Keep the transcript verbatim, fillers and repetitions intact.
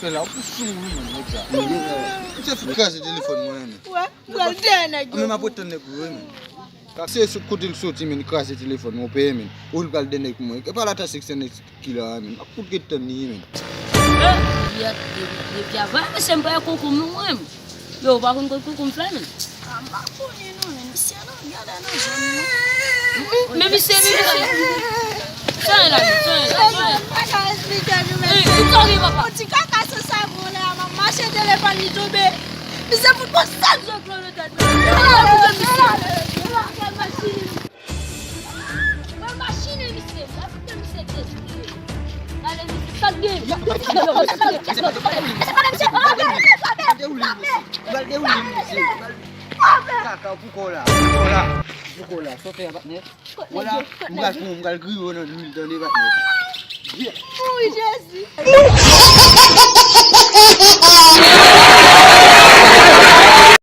La, ou sou, wi, man, nèg sa. Misye fout kraze telefòn mwen, men. Wè, pral dèyè nèg yo. Men m ap ret tann nèg yo, wi, men. Paske se sot kote l soti, men, kraze telefòn mwen, ou peye, men. Ou l pral dèyè nèg mwen. E pa la ta sèk sèn nèg ki la, men. M ap fout ret tann li, men. Yèt, depi, depi avan, mesye, m pa wè konkonm non, mwen. Yo, ou pa konn kot konkonm fè, men. Ah, m pa konnen non, men misye nan gade nan zòn nan. Men misye, men misye. Sa e la, sa e la, sa e la. Mwen pa ka esplike nou, men. Yon ti kaka sou sa, bon, la, m ap mache, telefòn li tonbe. Misye fout pran sèl zòt lò nan tèt mwen. Ala, misye. Ala, ala, ala. Pran machin misye, sa fout misye tèt. Gade misye, sa k gen? Misye pale misye. Pale misye. Pale misye. Kaka, pou kò la, pou kò la, pou kò la. Sa w fè a, patnè? Wala, m pral pran, m pral griye w nan lwil, tande, patnè. Mouri Jezi.